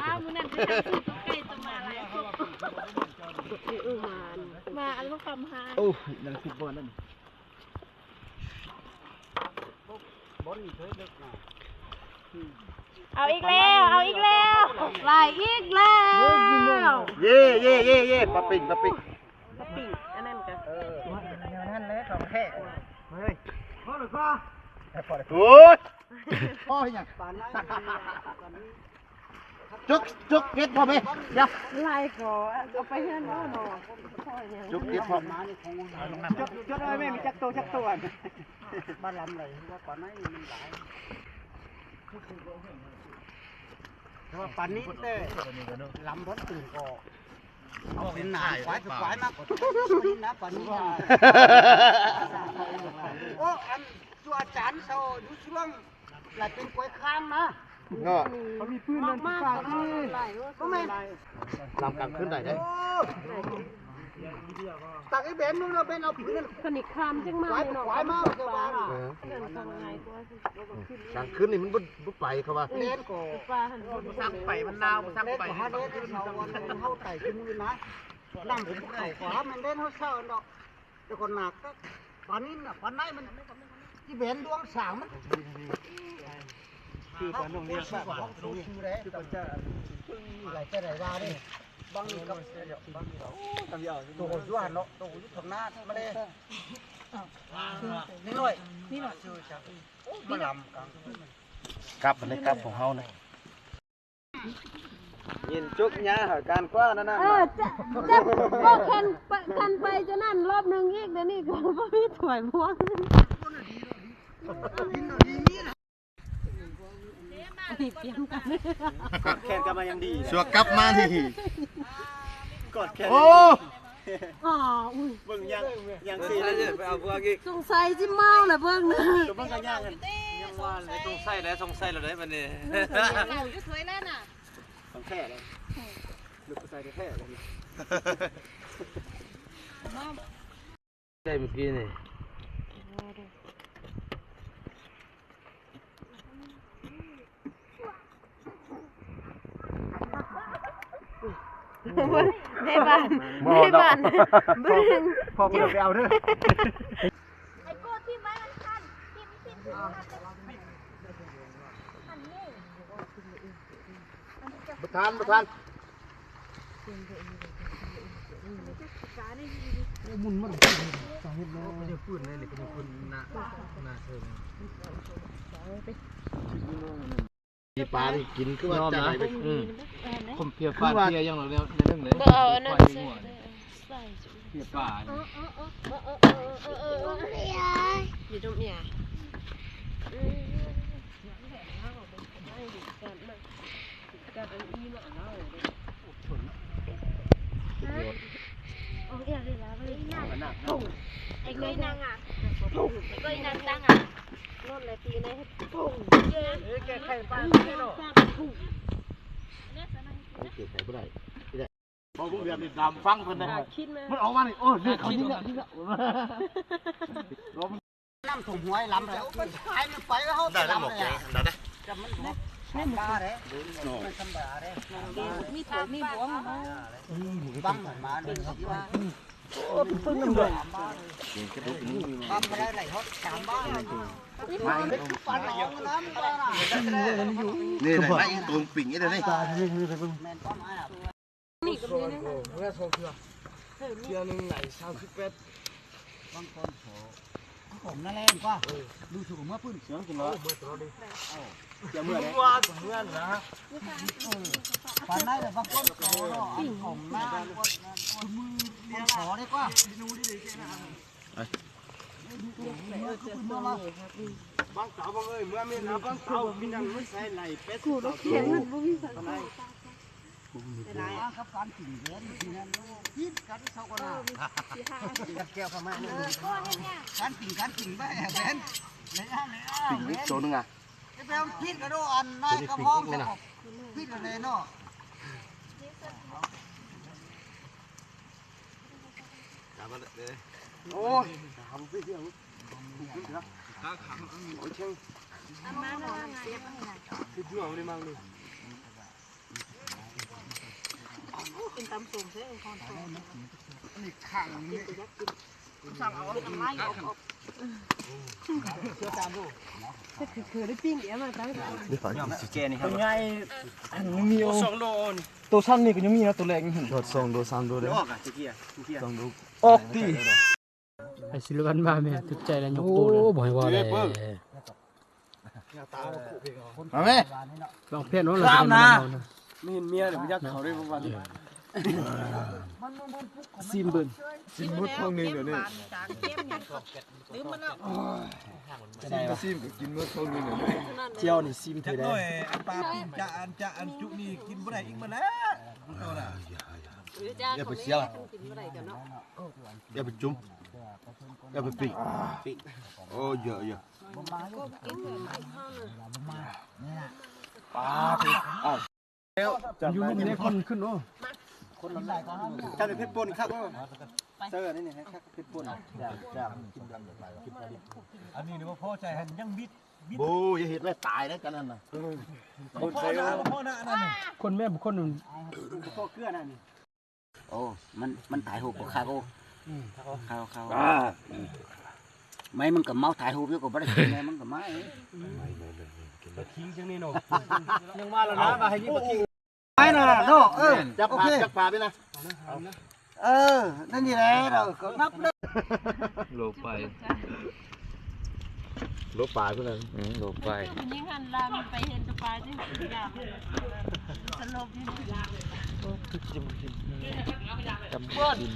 ອ້າວ ມື້ນັ້ນໄປຫາຊື້ຕົວໄກ່ຕົວມາຫຼາຍຄົນ ເອີ ມາ ມາອັນລູກຄຳຫາ ໂອ້ຍ ນັ່ງຄິດບໍ່ນັ້ນ ບໍ່ນີ້ເຄີຍເລິກນະ ເອົາອີກແລ້ວ ເອົາອີກແລ້ວ ຫຼາຍອີກແລ້ວ ເຢ້ ເຢ້ ເຢ້ ເຢ້ ປາປິງ ປາປິງ ປາປິງ ອັນນັ້ນກະ ເອີ ແນວນັ້ນແຫຼະ ຂອງແທ້ ເຮີ້ຍ ພໍແລ້ວກວ່າ ໂອ້ຍ ພໍອີຫຍັງ ປານນັ້ນ ຈົກ ຈົກເກັດພໍແມ່ ຢ່າ ຫຼາຍກໍເອົາໄປເຮືອນເນາະ ພໍອີຫຍັງ ຈົກເກັດພໍ ຈົກ ຈົກເອົາແມ່ ມີຈັກໂຕ ຈັກໂຕ ມາລຳໄດ້ວ່າປານນັ້ນມັນຫຼາຍ ແຕ່ວ່າປານນີ້ແຕ່ລຳບໍ່ຕື່ນກໍ ເອົາເປັນໜານ ຄວາຍຄືຄວາຍມາ ນີ້ນະ ປານນີ້ນະ ໂອ້ ອັນ ສູ່ອາຈານເຊົາຢູ່ຊ່ວງ ຫຼາຍເປັນກວຍຄາງນະ ເນາະ ເຂົາມີປືນນັ້ນ ມາ ມາ ປານນີ້ ບໍ່ແມ່ນ ລຳກາງຄືນໄດ້ເດ້ ໂອ້ ຕັກໄອ້ເບນ ເນາະ ເບນເອົາປືນນັ້ນ ສະນິດຄາມຈັ່ງມາເນາະ ຄວາຍມາ ເອີ ກາງຄືນນີ້ມັນບໍ່ ບໍ່ໄປ ເຂົາວ່າ ແລ່ນກໍ ບໍ່ຊັກໄປ ມັນໜາວ ບໍ່ຊັກໄປ ເຮົາໄຕ່ຄືມື້ນະ ນ້ຳເຂົ້າຂວາ ແມ່ນເດ້ ເຮົາເຊົາດອກ ແຕ່ກໍໜັກ ປານນີ້ນະ ປານໃດມັນ ທີ່ແບນດວງສາງມັນ ຄືປານໂຮງຮຽນ ປານໂຮງຮຽນ ຄືປານຈາ ຫຼາຍແຕ່ຫຼາຍວ່າເດ້ ບັງນີ້ກັບ ໂຕຢູ່ຫັ້ນເນາະ ໂຕຢູ່ທາງໜ້າມາເດ້ ນ້ອຍ ນີ້ນະ ໂອ້ ມາລຳກັນ ກັບ ອັນນີ້ກັບຂອງເຮົານະ ຍິນຈຸກຍາຫາການກວ່ານັ້ນນະ ເອີ ຈະ ຈະ ບໍ່ຄັນ ຄັນໄປຈະນັ້ນລອບໜຶ່ງອີກ ດຽວນີ້ກໍບໍ່ມີຖ້ວຍພວງ ອັນນີ້ປຽງກັນ ກອດແຂນກັນມາຢ່າງດີ ຊົ່ວກັບມາທີ່ ກອດແຂນ ໂອ້ ອໍ ອຸ້ຍ ເບິ່ງຍັງ ຍັງຊິໄປເອົາພວກອີກ ສົງໄສຊິເມົາລະເບິ່ງ ຕົວເບິ່ງກະຍ່າງຫັ້ນ ຍັງວ່າແຫຼະ ສົງໄສແຫຼະ ສົງໄສແລ້ວເດ້ບັດນີ້ ຢູ່ຖ້ວຍແລ້ວນະ ຂອງແທ້ເດ້ ລູກຜູ້ຊາຍແທ້ໆເລີຍ ໄດ້ມື້ກີ້ນີ້ ແມ່ບ້ານ ແມ່ບ້ານ ເບິ່ງ ພໍ່ບໍ່ໄດ້ໄປເອົາເດີ ໄອ້ໂກດທີ່ໄວ້ມັນຄັນ ທີ່ມັນ ທີ່ມັນຄັນ ຄັນນີ້ ບໍ່ທັນ ບໍ່ທັນ ໂອ້ ໝຸນມັນ ສາເຫດເນາະ ເຂົາເຈົ້າປືນເລີຍ ເຂົາເຈົ້າປືນໜ້າ ໜ້າເທິງ ມີປາທີ່ກິນຄືວ່າຈະໄດ້ໄປ ອືມ ຄົມເພຍປາເພຍຫຍັງແນວ ແນວໜຶ່ງເລີຍ ບໍ່ເອົາອັນນັ້ນໃສ່ ເພຍປາ ຢູ່ຕົງເມຍ ອືມ ບໍ່ເອົາມານີ້ ໂອ້ ເລກເຂົາຍິງແລ້ວ ຍິງແລ້ວ ນ້ຳຖ້ວມຫ້ວຍລຳແລ້ວ ມັນຫາຍໄປ ເຮົາໄດ້ລຳແລ້ວ ໄດ້ແລ້ວ ແຕ່ມັນທຳບາເດ້ ມັນທຳບາເດ້ ມີຖ້ວຍມີບວງ ບັງມາເດ້ ໂອ້ ເປັນປຶ້ງນຳເດ້ ບາງບໍ່ໄດ້ໄດ້ຮອດສາມບາດ ນີ້ແຫຼະ ຕົງປິງນີ້ເດ້ ແມ່ນຕ້ອງອາບ ນີ້ກໍມີ ເມື່ອສອງເທື່ອ ເທື່ອໜຶ່ງໄດ້ສາມສິບແປດ ບາງຄົນຂໍ ຂອງນັ້ນແຫຼະກວ່າ ເອີ ດູຖືກເມື່ອປຶ້ນ ສຽງຂຶ້ນມາ ເອີ ເມື່ອເດີ ຈະເມື່ອເດ້ ເມື່ອນະ ເອີ ປານນັ້ນແຫຼະ ບາງຄົນຂໍເນາະ ອັນຂອງນານ ມື້ນີ້ຂໍດີກວ່າ ບາງສາວ ບາງເອີຍ ເມື່ອແມ່ນເອົາບາງສາວ ມີໜັງມັນໃສ່ໄຫຼແປດສິບ ກັບການກິນເດີ ກິນກັນເຊົາກ່ອນນະ ເອີ ກັດແກ້ວເຂົ້າມາ ເອີ ການກິນ ການກິນໄປແບນ ແມ່ນ ແມ່ນ ປິງອີກໂຕໜຶ່ງອະ ໄປເອົາພິດກະໂດ ອັນນາຍກະພອງ ພິດກະແນ່ເນາະ ໂອ້ຍ ຖາມໄປເລື່ອງ ຂ້າຂັງ ໂອ້ຍ ເຊີງ ອັນນັ້ນວ່າໄງ ຄືເພື່ອບໍ່ໄດ້ມັກນີ້ ກິນຕຳສົ້ມເດີ້ ຄອນໂທ ນີ້ຂັງນີ້ ສັ່ງເອົານ້ຳລາຍອອກ ຄື ຄືໄດ້ປີ້ງແອມາຕັ້ງ ເດ້ ແກ່ນີ້ ຕົວໃຫຍ່ ອັນມີຢູ່ ສອງໂລນີ້ ໂຕຊ້ຳນີ້ກໍຍັງມີນະ ໂຕແລກນີ້ ຮອດສອງໂລ ສາມໂລເດ້ ອອກອະ ສອງໂລ ອອກຕິ. ໄປຊິລະວັນມາແມ່ ຖືກໃຈແລ້ວ ຍົກໂປ້ເລີຍ ໂອ້ ບໍ່ໃຫ້ເວົ້າແລ້ວ ມາແມ່ ວາງແຜນວ່າລາວຊິໄດ້ມານຳເຮົານະ ໄມ່ເຫັນເມຍເລີຍ ບໍ່ຢາກເຂົ້າເລີຍ ເມື່ອວານນີ້ ຊີມເບິ່ງ ຊີມໝົດທ້ອງໜຶ່ງດຽວນີ້ ລືມມັນແລ້ວ ຊີມກໍຊີມ ກໍກິນໝົດທ້ອງໜຶ່ງດຽວນີ້ ຈຽວນີ້ຊີມເທື່ອໃດ ອັນປາປີ້ງຈະ ອັນຈະ ອັນຈຸນີ້ກິນບໍ່ໄດ້ອີກມາແລ້ວ ເອົາລະ ຢ່າໄປເສຍ ກິນບໍ່ໄດ້ກັນເນາະ ຢ່າໄປຈຸ່ມ ຢ່າໄປປີ້ງ ປີ້ງ ໂອ້ ເຍອະໆ ປາດ ເອົ້າ ຢູ່ລຸ່ມເດ້ ຄົນຂຶ້ນ ໂອ້ ເຈົ້ານີ້ເຜັດປົ່ນຄັກ ເອີ ເຊີນີ້ເຜັດປົ່ນ ອັນນີ້ບໍ່ພໍໃຈ ຫັ້ນຍັງບິດ ໂອ້ ຢ່າເຮັດໄວ້ຕາຍເດ້ ກັນນັ້ນນະ ຄົນແມ່ນຄົນ ບໍ່ພໍເກືອນັ້ນ ໂອ້ ມັນ ມັນຖ່າຍຮູບບໍ່ຄັກ ໂອ້ ເຂົ້າ ເຂົ້າ ໄມ້ມັນກໍເມົາ ຖ່າຍຮູບຢູ່ກໍບໍ່ໄດ້ກິນ ໄມ້ມັນກໍມາເອງ ປາຄິງຈັ່ງນີ້ເນາະ ຍັງວ່າແລ້ວນະ ວ່າໃຫ້ມີປາຄິງ ໄມ້ນະເນາະ ເອີ ຈັບປາ ຈັບປາໄປນະ ເອີ ນັ້ນນີ້ແຫຼະ ເຮົາກໍນັບເດີ ໂລໄປ ໂລປາຍພຸ້ນນະ ອືມ ໂລປາຍ ຜູ້ຍິງຫັນລຳໄປເຫັນແຕ່ປາຍຈັ່ງຊິຢາກສະຫຼົບຢູ່ນີ້ ໂອ້ ຄືຊິບໍ່ກິນ ຈຳກິນ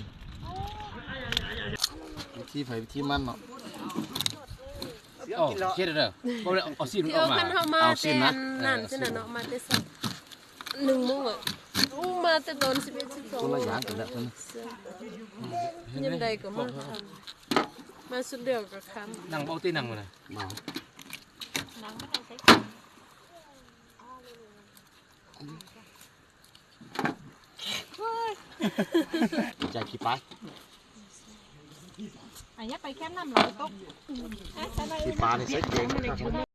ວິທີໃຜວິທີມັນເນາະ ໂອ້ ເຮັດເດີ ບໍ່ໄດ້ເອົາຊີ້ນອອກມາ ຄັນເຮົາມາແຕ່ນັ້ນຊິນະເນາະ ມາແຕ່ເຊົ້າ ໜຶ່ງໂມງອະ ໂອ້ ມາແຕ່ຕອນສິບເອັດ ສິບສອງ ຄົນລະຢ່າງກັນແລ້ວ ຍາມໃດກໍມາຄ່ຳ ມາຊຸດດຽວກໍຄ່ຳ ນັ່ງບໍ່ຕິ ນັ່ງບໍ່ນະ ນັ່ງບໍ່ໄດ້ໃສ ໃຈຂີ້ປາຍ ອາ ຢ່າໄປແຄມນ້ຳຫຼາຍຕົກ ຂີ້ປາຍນີ້ໃສ່ເກງ